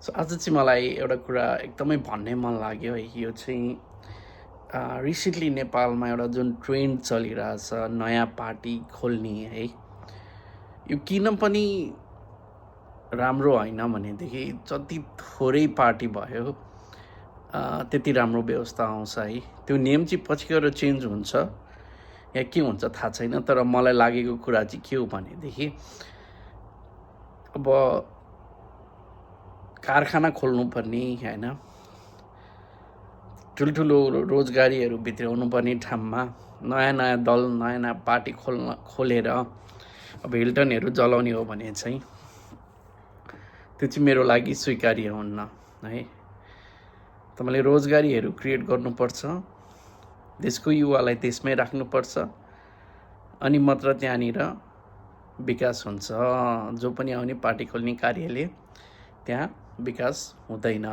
So आज चाहिँ मलाई एउटा कुरा एकदमै भन्नै मन लाग्यो है। यो चाहिँ रिसेन्टली नेपालमा एउटा जुन ट्रेन्ड चलिरहेछ नयाँ पार्टी खोल्ने है, यो किन पनि राम्रो होइन भनेदेखि जति थोरै पार्टी भयो त्यति राम्रो व्यवस्था आउँछ है। त्यो नियम चाहिँ पछि गएर चेन्ज हुन्छ या के हुन्छ थाहा छैन, तर मलाई लागेको कुरा चाहिँ के हो भनेदेखि अब कारखाना खोल्नुपर्ने होइन, ठुल्ठुलो रोजगारीहरू भित्राउनु पर्ने ठाउँमा नयाँ नयाँ दल नयाँ नयाँ पार्टी खोलेर अब हिल्टनहरू जलाउने हो भने चाहिँ त्यो चाहिँ मेरो लागि स्वीकार्य हुन्न है। तपाईँले रोजगारीहरू क्रिएट गर्नुपर्छ, देशको युवालाई त्यसमै राख्नुपर्छ, अनि मात्र त्यहाँनिर विकास हुन्छ। जो पनि आउने पार्टी खोल्ने कार्यले त्यहाँ विकास हुँदैन।